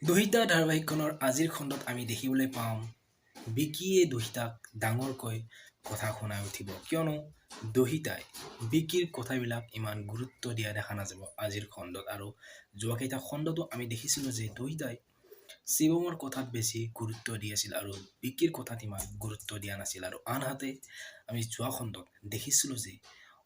দুহিতা ধাৰাবাহিকখনৰ আজিৰ খণ্ডত আমি দেখিবলৈ পাম বিকিয়ে দুহিতাক ডাঙৰকৈ কথা শুনাই উঠিব, কিয়নো দুহিতাই বিকিৰ কথাবিলাক ইমান গুৰুত্ব দিয়া দেখা নাযাব আজিৰ খণ্ডত। আৰু যোৱাকেইটা খণ্ডতো আমি দেখিছিলোঁ যে দুহিতাই শিৱমৰ কথাত বেছি গুৰুত্ব দি আছিল আৰু বিকিৰ কথাত ইমান গুৰুত্ব দিয়া নাছিল। আৰু আনহাতে আমি যোৱা খণ্ডত দেখিছিলোঁ যে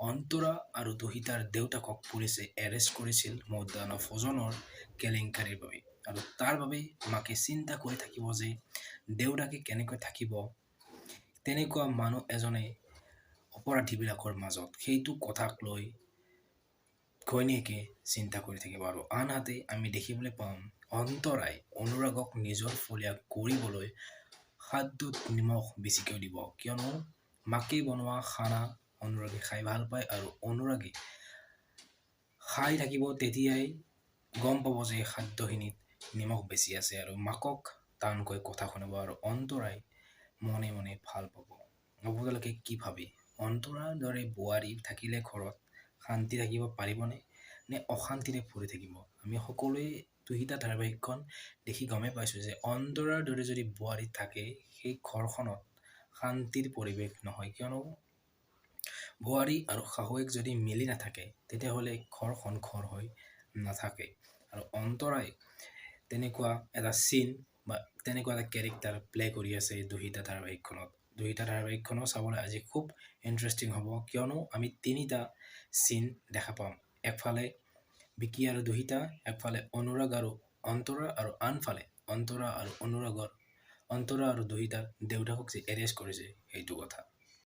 অন্তৰা আৰু দুহিতাৰ দেউতাকক পুলিচে এৰেষ্ট কৰিছিল মধ্যাহ্ন ভোজনৰ কেলেংকাৰীৰ বাবে, আৰু তাৰ বাবেই মাকে চিন্তা কৰি থাকিব যে দেউতাকে কেনেকৈ থাকিব তেনেকুৱা মানুহ এজনে অপৰাধীবিলাকৰ মাজত, সেইটো কথাক লৈ ঘৈণীয়েকে চিন্তা কৰি থাকিব। আৰু আনহাতে আমি দেখিবলৈ পাম অন্তৰাই অনুৰাগক নিজৰ ফলীয়া কৰিবলৈ খাদ্যত নিমখ বেছিকৈ দিব, কিয়নো মাকে বনোৱা খানা অনুৰাগে খাই ভাল পায় আৰু অনুৰাগে খাই থাকিব তেতিয়াই গম পাব যে খাদ্যখিনিত নিমখ বেছি আছে, আৰু মাকক টানকৈ কথা শুনাব আৰু অন্তৰাই মনে মনে ভাল পাব। আপোনালোকে কি ভাবে, অন্তৰাৰ দৰে বোৱাৰী থাকিলে ঘৰত শান্তি থাকিব পাৰিবনে নে অশান্তিৰে ভৰি থাকিব? আমি সকলোৱে দুহিতা ধাৰাবাহিকখন দেখি গমেই পাইছোঁ যে অন্তৰাৰ দৰে যদি বোৱাৰী থাকে সেই ঘৰখনত শান্তিৰ পৰিৱেশ নহয়, কিয়নো বোৱাৰী আৰু শাহুৱেক যদি মিলি নাথাকে তেতিয়াহ'লে ঘৰখন ঘৰ হৈ নাথাকে। আৰু অন্তৰাই তেনেকুৱা এটা চিন বা তেনেকুৱা এটা কেৰেক্টাৰ প্লে কৰি আছে দুহিতা ধাৰাবাহিকখনত। দুহিতা ধাৰাবাহিকখনো চাবলৈ আজি খুব ইণ্টাৰেষ্টিং হ'ব, কিয়নো আমি তিনিটা চিন দেখা পাম। একফালে বিকি আৰু দুহিতা, একফালে অনুৰাগ আৰু অন্তৰা, আৰু আনফালে অন্তৰা আৰু অনুৰাগৰ অন্তৰা আৰু দুহিতাৰ দেউতাকক যে এৰেষ্ট কৰিছে সেইটো কথা।